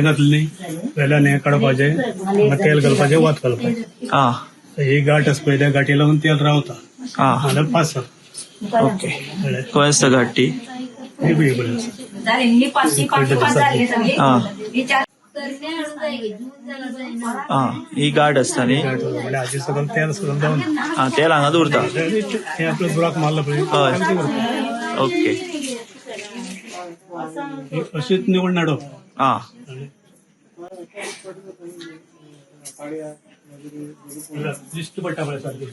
हें घातलें न्ही, वेल्यान हें काडपाचें, मागीर तेल घालपाचें, वत घालपाचें. ही गाठ आसा पळय, त्या गाठी लागून तेल रावता. जाल्यार पास जाता. ओके. कळ्ळें? खंय आसता घाट ती? ही बी बरी आसा. आ ही गाठ आसता न्ही? गाठ म्हणल्यार हाजे सकयल तेल सकयल जावन. आ तेल हांगाच उरता. हे आपलं बुराक मारला पळय. हय. ओके. हे अशीच निवड नाडप. दिश्टी पडटा पळय सारकी.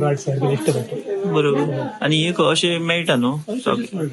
गाठ सारकी दिश्टी पडटा. बरोबर. आनी हे अशें मेळटा न्हू सगळें?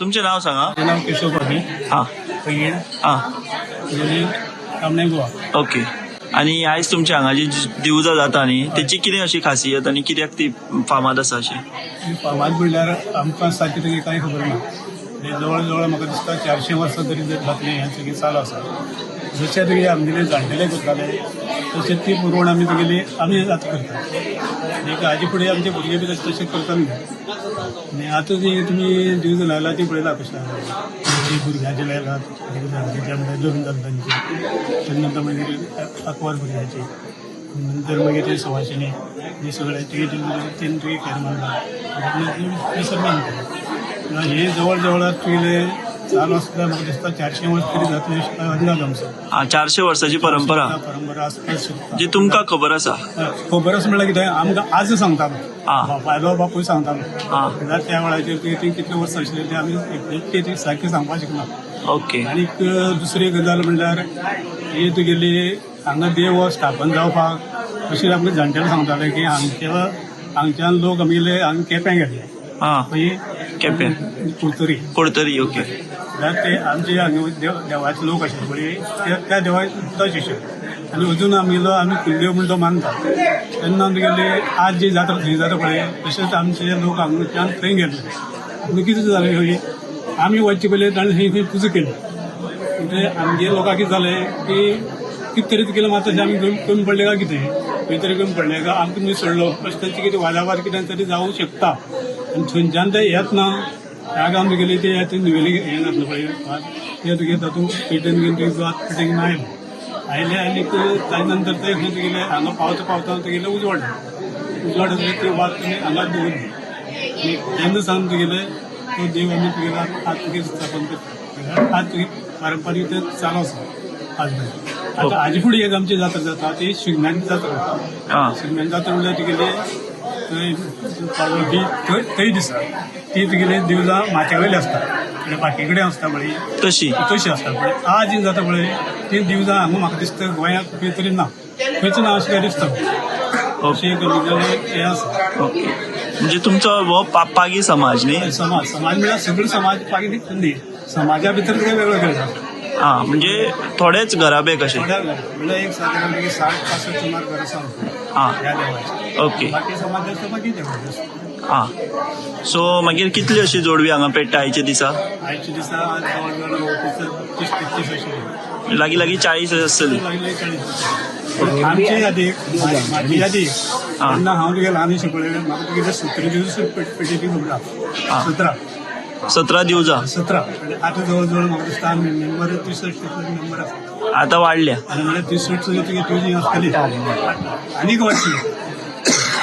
तुमचें नाव सांगा. माझे नाव केशव पागी. हा. पैंगीण. हा. म्हणजे तामणे गोवा. ओके, आणि आयज तुमच्या हांगा जी दिवजां जाता न्ही, तेची कितें अशी खासियत आनी कित्याक ती फामाद आसा अशी? ही फामाद म्हणल्यार आमकां सारकें तुगे कांय खबर ना. हे जवळ जवळ म्हाका दिसता 400 वर्सां तरी जातली हें सगळें चालू आसा. जशें तुगे आमगेले जाणटेले करताले तशें ती पुरवण आमी तुगेली आमी आतां करता. आनी हाजे फुडें आमचे भुरगे बी तशें करता न्ही. आनी आतां जी तुमी दिवजां लायला ती पळयला कशें आहा, भुरग्यांचे लायला जाणटेचे, म्हणल्यार लग्न जाता तांचे, तेजे नंतर मागीर आंकवार भुरग्यांचे, नंतर मागीर ते सवाशिणी हे सगळे तुगे तीन तुगे खेर मारता विसर्जन. हे जवळ जवळ तुगेले चालू आसता. म्हाका दिसता 400 वर्स तरी जातले अशें अंदाज आमचो. हा, 400 वर्साची परंपरा. परंपरा आसपाक शकता. जी तुमकां खबर आसा. खबर आसा म्हणल्यार कितें, आमकां आज सांगतालो बापायलो बापूय सांगतालो. म्हणल्यार त्या वेळाचेर ती कितले वर्सां आशिल्ले ते आमी एक्झॅक्टली सारकें सांगपाक शकना. ओके. आनीक दुसरी गजाल म्हणल्यार ही तुगेली हांगा देव स्थापन जावपाक अशें आमकां जाणटेले सांगताले की हांगच्यान लोक आमगेले हांगा केप्यां गेल्ले. मागीर केपें. कुडतरी. कुडतरी, ओके. म्हणल्यार ते आमचे हांगा देवाचे लोक आशिल्ले पळय, त्या देवाक शिष्य आनी अजून आमगेलो आमी कुलदेव म्हूण तो मानता. तेन्ना आमगेले आज जी जात्रा थंय जाता पळय, तशेंच आमचे लोक हांगाच्यान थंय गेल्ले. पूण कितें जालें, आमी वचचे पयलीं ताणें थंय खंय पुजा केली. म्हणजे आमगे लोकांक कितें जालें की कितें तरी केलें मात तशें आमी कमी पडलें काय कितें, खंय तरी कमी पडलें काय आमकां तुमी सोडलो अशें तांचे कितें वादावाद कितें तरी जावंक शकता. आनी थंयच्यान ते येतना ह्या गांव तुगेली ते ते नुवेली हें जातलें पळय वाद, ते तुगे तातूंत पेटेन घेवन तुगे वाद पेटेन आयले आयले आनी ताजे नंतर ते खंय तुगेले हांगा पावता पावता तुगेले उजवाड उजवाड जातकीर ते वाद तुमी हांगा दवरली आनी तेन्ना सावन तुगेले तो देव आमी तुगेले आज तुगे स्थापन करता. आज तुगे पारंपारीक ते चालू आसा आज मेरेन. आतां हाजे फुडें एक आमची जात्रा जाता ती शिगम्याची जात्रा जाता. शिगम्याची जात्रा म्हणल्यार तुगेले थंय पावल थंय थंय दिसता ती तुगेली दिवजां माथ्या वयली आसता, म्हणजे बाकी कडेन आसता पळय तशी तशी आसता पळय. आज जी जाता पळय ती दिवजां हांगा म्हाका दिसता गोंयांत खंय तरी ना, खंयच ना अशें काय दिसता. अशें एक आमगेलें हें आसा. ओके, म्हणजे तुमचो हो पागी समाज न्ही? समाज समाज म्हळ्यार सगळो समाज पागी न्ही, समाजा भितर ते वेगळे वेगळे आसा. हा, म्हणजे थोडेच घराबे कशे? थोड्या म्हळ्यार एक सादारण 60-65 सुमार घरां आसा ह्या देवाची. बाकी समाज आसता, बाकी देवाचे आसता. हा, सो मागीर कितली अशी जोडवी हांगा पेट्टा आयच्या दिसा? आयच्या दिसा जवळ जवळ 30-33 अशें. लागीं लागीं 40 आसतली. लागले 40. आमची यादी, म्हाजी यादी, तेन्ना हांव तुगे ल्हान आशिल्लो पळय, म्हाका तुगे 17 दिवस पेटी खबर आसा. 17. 17 दिवजा. 17. आतां जवळ जवळ म्हाका दिसता आमी मेंबर 63 मेंबर आसा. आतां वाडल्या. आनी म्हळ्यार 63 तुगे तुजी आसतली आनीक वाडटली.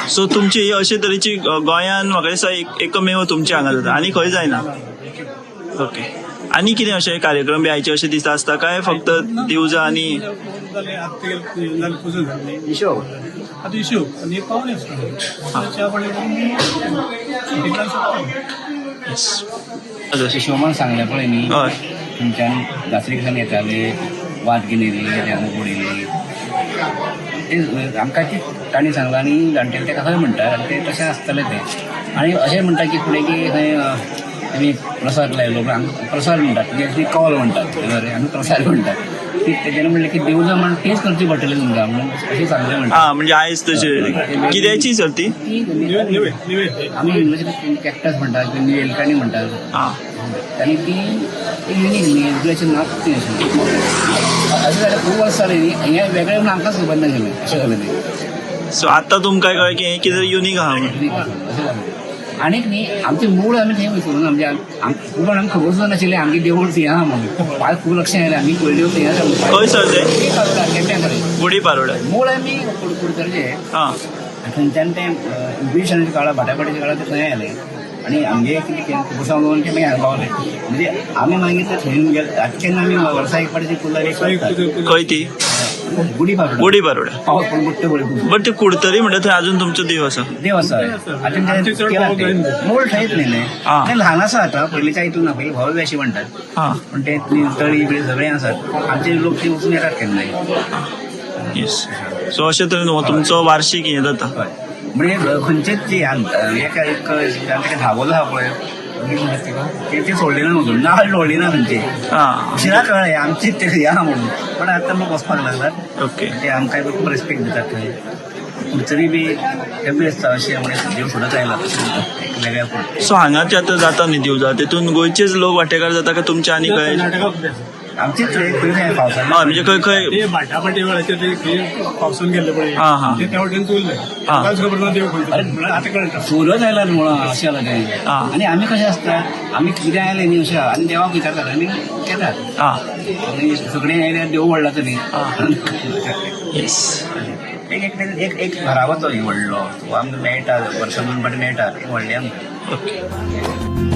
सो तुमची ही अशे तरेची गोंयान म्हाका दिसता एकमेव तुमच्या हांगा जाता आनी खंय जायना. ओके, आनी कितें अशे कार्यक्रम बी आयचे अशे दिसा आसता काय फक्त दिवजा आनी जालें आतां तुगेलें जालें पुजा जाली हिशोब. आतां हिशोब आनी पावणे आसता च्या पाणी करून तितल्यान सोंपता. हिशोबान सांगलें पळय न्ही. तुमच्यान जात्रेक सान येताले वात घेवन येयली हांगा उडयली ते आमकां ती तांणी सांगलां आनी जाणटेले तेका खंय म्हणटा आनी ते तशें आसतलें तें. आनी अशें म्हणटा की फुडें की खंय आमी प्रसाद लायलो म्हण आमकां प्रसाद म्हणटात म्हणजे कौल म्हणटात बरें, आमी प्रसाद म्हणटात ती तेज्यान म्हणलें की देवजां म्हण तेच करची पडटलें तुमकां म्हणून अशें सांगलें म्हणटा. हा, म्हणजे आयज तशें कित्याची सर ती? ती निवेद निवेद. आमी इंग्लिशीन कॅक्टस म्हणटात किंवा निवेलकाणी म्हणटात. आनी ती युनीक न्ही, दुसऱ्याचें नाच ती अशें अशें जाल्यार खूब वर्सां जालीं न्ही, हें वेगळें म्हणून आमकांच खबर नाशिल्लें अशें जालें तें. सो आतां तुमकां कळ्ळें की हें कितें युनीक आहा म्हणून. युनीक आसा अशें जालें. आनीक न्ही आमचें मूळ आमी थंय विसरून आमचे खूब जाणांक खबर सुद्दां नाशिल्लें आमगे देवूळ थंय आहा म्हणून. आयज खूब लक्षां आयलें आमी पयलीं देवूळ थंय आसा. खंय सर तें? केप्यां कडेन. गुडी पारोड्या. मूळ आमी कुडतरचे. थंयच्यान ते ब्रिटिशांच्या काळार भाटाभाटीच्या काळार ते थंय आयले आनी आमगे कितें केलें पुरसांव घेवन ते मागीर हांगा पावले. म्हणजे आमी मागीर ते थंय गेले. आतां केन्ना आमी वर्सा एक फावटी कुल्ला एक करतात. खंय ती? गुडी पारोडा. गुडी पारोड्या. पावस पडून बुडटे पळय. बट ते कुडतरी म्हणटा थंय अजून तुमचो देव आसा? देव आसा. आतां आमचे चड केला पावस ते. जायना. मूळ थंयच न्ही तें ल्हान आसा आतां पयलींच्या हितून ना, पयलीं भव्य अशें म्हणटात. पूण ते तळी बिळी सगळें आसात. आमचे लोक थंय वचून येतात केन्नाय. येस, सो अशे तरेन हो तुमचो वार्षीक हें जाता. हय, म्हणजे खंयचेच जी एका एक ताका धांवलो आहा पळय ते सोडले ना म्हणून नाल सोडली ना खंयचे. उशिरा कळ्ळें आमचे ते या म्हणून, पण आतां लोक वचपाक लागलात. ते आमकां खूब रेस्पेक्ट दितात थंय. कुडचरी बी ते आसता अशें म्हणजे देव सोडत आयला एक वेगळ्या फुडें. सो हांगा जे आतां जाता न्ही दिवजा तेतून गोंयचेच लोक वांटेकार जाता काय तुमचे आनी खंय? कर्नाटकाक आसा. आमचेच थंय पयलीं पावसान. हय, म्हणजे खंय खंय? ते भाटापाटी वेळाचेर ते खंय पावसान गेल्ले पळय ते त्या वटेन चुरले. ताकाच खबर ना देव खंयचो म्हणल्यार आतां कळटा. सूरज आयला मुळां अशें जालां तें. आनी आमी कशें आसता, आमी कितें आयलें न्ही अशें आनी देवाक विचारतात आनी येतात. आनी सगळीं आयल्यार देव व्हडलो जाता न्ही. येस. एक एक एक एक घराबो तो व्हडलो आमकां मेळटा, वर्सा दोन फावटी मेळटा, एक व्हडलें आमकां. ओके.